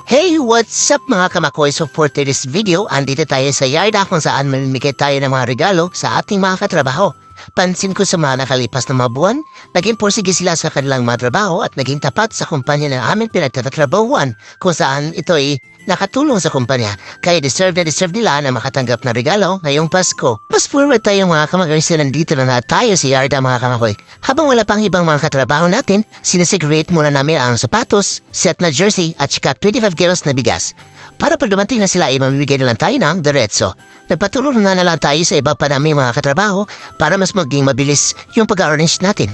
Hey, what's up mga kamakoy? So for today's video, andito tayo sa yarda kung saan mamimigay tayo ng mga regalo sa ating mga katrabaho. Pansin ko sa mga nakalipas na mga buwan, naging porsige sila sa kanilang mga trabaho at naging tapat sa kumpanya na aming pinagtatrabahuan kung saan ito ay nakatulong sa kumpanya. Kaya deserve nila na makatanggap na regalo ngayong Pasko. Mas forward tayo mga kamakoy, so nandito na tayo sa yarda mga kamakoy. Habang wala pang ibang mga katrabaho natin, sinesegregate muna namin ang sapatos, set na jersey at sika 25 kilos na bigas. Para pag dumating na sila ay mamimigay na lang tayo ng diretso. Nagpatulong na lang tayo sa iba pa namin mga katrabaho para mas maging mabilis yung pag-arrange natin.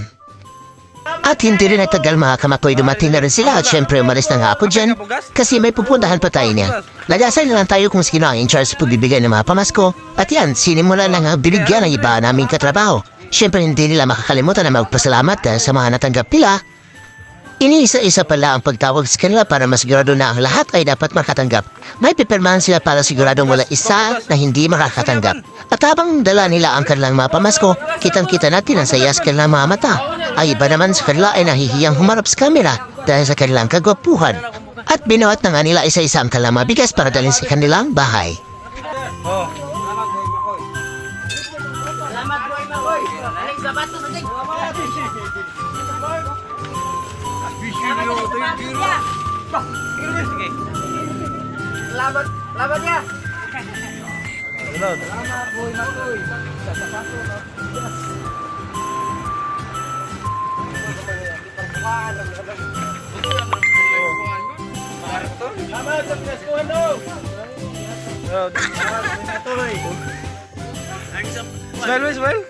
At hindi rin nagtagal mga kamakoy, dumating na rin sila at syempre umalis na nga ako dyan kasi may pupuntahan pa tayo niya. Lagasan na lang tayo kung sino ang in charge sa pagbibigay ng mga pamasko at yan, sinimula na nga binigyan ng iba naming katrabaho. Syempre hindi nila makakalimutan na magpasalamat sa mga natanggap nila. Iniisa-isa pala ang pagtawag sa kanila para masigurado na ang lahat ay dapat makatanggap. May pipirmahan sila para siguradong wala isa na hindi makakatanggap. At habang dala nila ang kanilang mga pamasko, kitang-kita natin ang saya sa kanilang mga mata. Ay iba naman sa kanila ay nahihiyang humarap sa kamera dahil sa kanilang kagwapuhan. At binuhat na nga nila isa-isa ang kanilang mga bigas para dalhin sa kanilang bahay. Laban ya. Smile.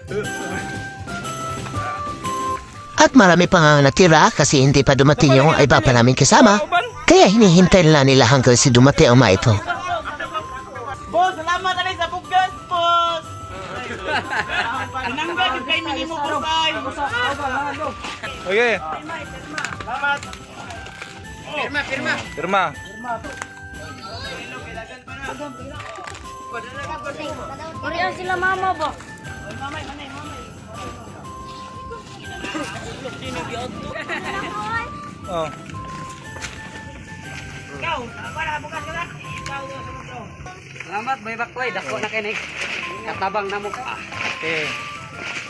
At marami pa nga natira kasi hindi pa dumating yung iba pa namin kasama. Kaya hinihintay na nila hanggang si dumating ang mga ito. Boss, salamat alay sa bugas, boss. Anangga di kay minimo kusay. Okay. Salamat. Firma. Urian sila mama ba? Oh. Ikaw, para bukas ka na. Ikaw sa Salamat, may baklay. Dako na kinig. Katabang na mo. Okay.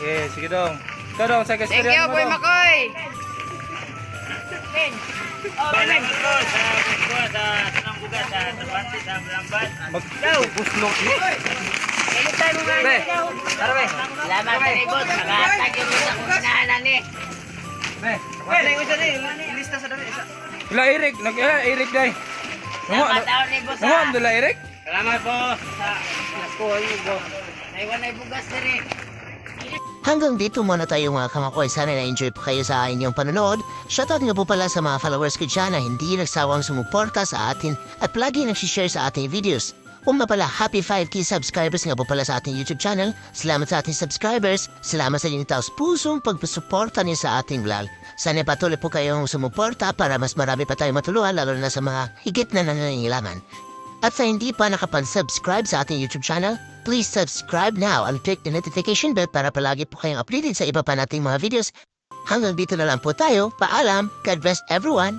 Okay, sige dong. Ikaw dong, sa Thank you, Boy Makoy. Oh, Beneng. Sa tanang bugas sa tabante sa Lambat. Ikaw, Puslok. anytime mo nga Be, ikaw. tara be. Salamat sa boss. Nakatagyo mo sa kunahanan ni. Be, Wala yung isa ni. Lista sa dali. Wala Eric, Eric day. Salamat taon ni boss. Ano dala Eric? Salamat boss. Sa nakuha niyo boss. Naiwan na yung bugas din eh. Hanggang dito muna tayo mga kamakoy. Sana na-enjoy po kayo sa inyong panonood. Shoutout nga po pala sa mga followers ko dyan na hindi nagsawang sumuporta sa atin at palagi nagsishare sa ating videos. Pala, happy 5K subscribers nga po pala sa ating YouTube channel. Salamat sa ating subscribers. Salamat sa inyong taos pusong pagpasuporta niyo sa ating vlog. Sana patuloy po kayong sumuporta para mas marami pa tayong matulungan lalo na sa mga higit na nangangailangan. At sa hindi pa nakapan-subscribe sa ating YouTube channel, please subscribe now and click the notification bell para palagi po kayong updated sa iba pa nating mga videos. Hanggang dito na lang po tayo. Paalam. God bless everyone.